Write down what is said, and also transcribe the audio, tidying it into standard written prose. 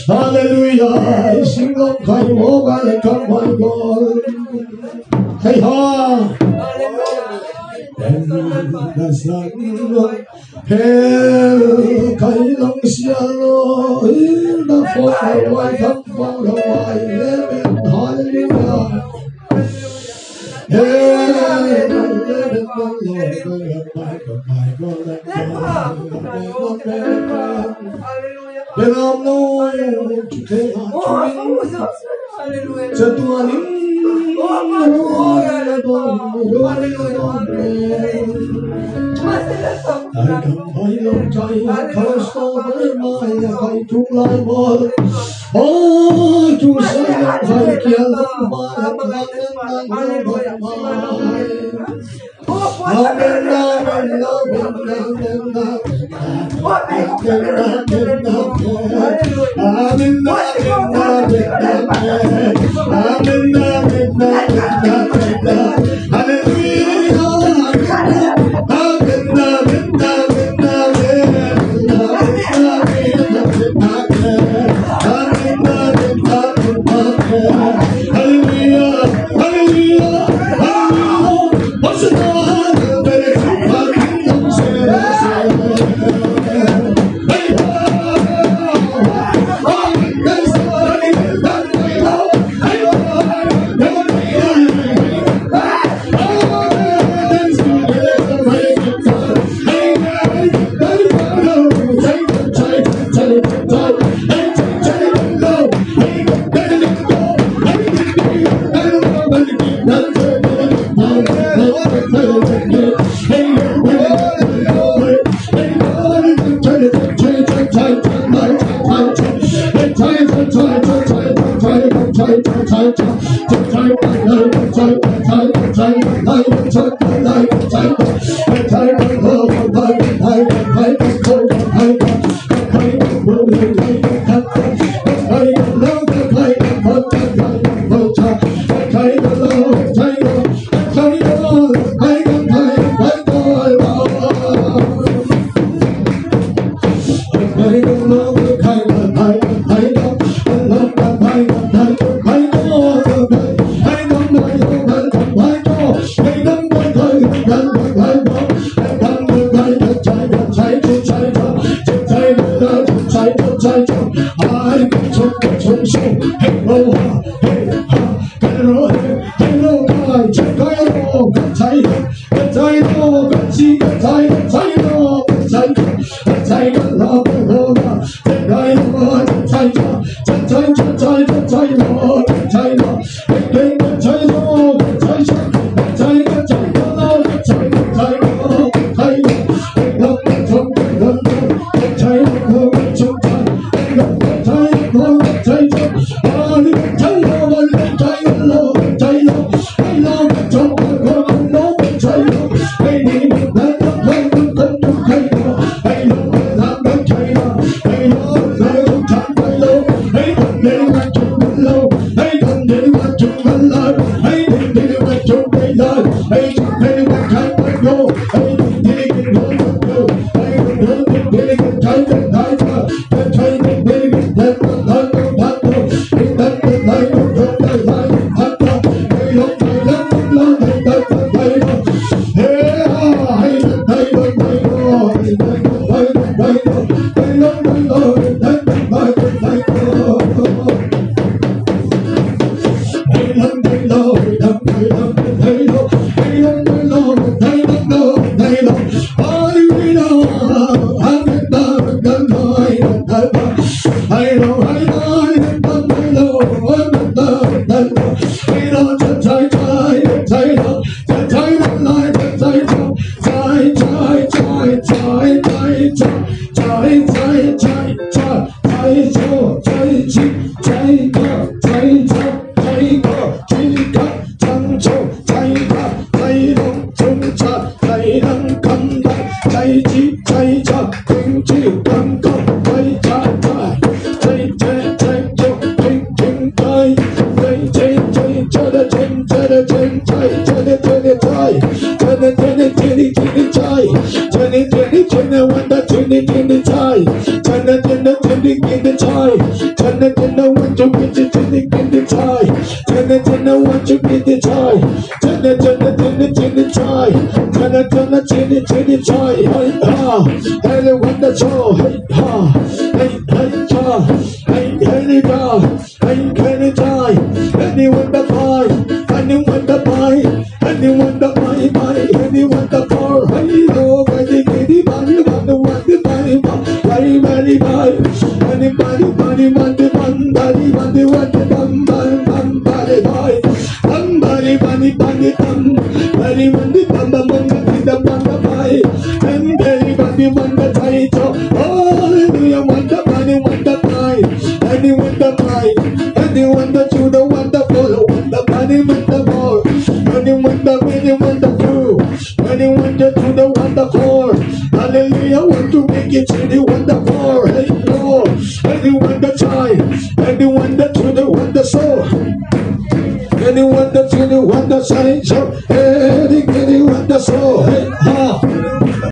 Hallelujah, sing long kai mo ga come my God. Hey ha. Hell, kai long sia lo, na fo wai kam fo lo wai, amen, hallelujah. 仔仔仔仔初仔七仔八仔七仔九仔九曾初仔八仔六中七仔能金八仔子仔七平子金金仔仔仔仔仔仔中平平仔仔仔仔仔的仔仔的仔仔仔的仔的仔仔的仔的仔的仔的仔仔的仔的仔的弯的仔的仔的仔仔的仔的仔的仔的仔仔的仔的弯就变成仔的仔的仔仔的仔的弯就变成仔仔的仔的仔的仔的仔仔的仔的仔的仔的仔嘿哈嘿的弯的错嘿哈嘿嘿cha嘿嘿的cha嘿嘿的仔，anyone the pie anyone the pie anyone the pie pie anyone the four hey lo body kitty body one the one the body body body body anybody body one the one body one the one the bum bum bum body body bum body body body bum body one the bum bum bum the bum the body and body body one the title hallelujah one the body one the pie anyone the pie anyone the two the one the four the one the body one the four anyone the anyone the two anyone the two the one the four hallelujah want to make it to the one the four hey Lord anyone the time anyone the two the one the soul anyone the two the one the sign so